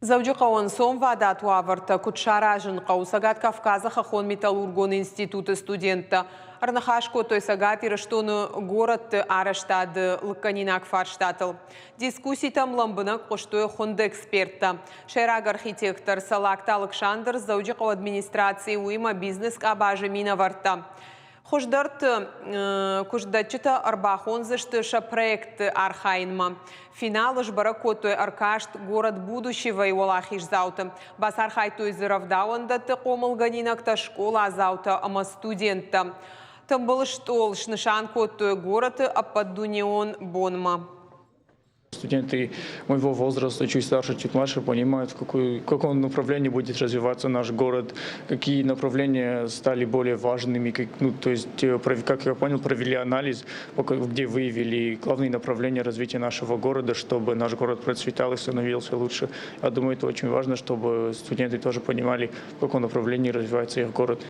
Дзӕуджыхъӕуы ӕнцонвадат уавӕртӕ куыд саразын хъӕуы, Цӕгат Кавказы хӕххон-металлургон институты студенттӕ ӕрныхас кодтой Цӕгат Ирыстоны горӕтты арӕзтады лыггӕнинаг фарстатыл. Дискусситӕм лӕмбынӕг хъуыстой хуынд эксперттӕ. Сӕйраг архитектор Цӕллагты Алыксандр, Дзӕуджыхъӕуы администрацийы, уыимӕ бизнес-къабазы минӕвӕрттӕ. Хуыздӕрты куыстдӕтджытӕ ӕрбахондзысты сӕ проектты архайынмӕ. Финалы сбӕрӕг кодтой ӕркаст Город будущего-йы уӕлахиздзауты. Бацархайдтой дзы рӕвдауӕндӕтты хъомылгӕнинӕгтӕ, скъоладзаутӕ ӕмӕ студенттӕ. Тымбыл стъол снысан кодтой горӕты ӕппӕтдунеон бонмӕ. Студенты моего возраста, чуть старше, чуть младше, понимают, в каком направлении будет развиваться наш город, какие направления стали более важными. Как, ну, то есть, как я понял, провели анализ, где выявили главные направления развития нашего города, чтобы наш город процветал и становился лучше. Я думаю, это очень важно, чтобы студенты тоже понимали, в каком направлении развивается их город.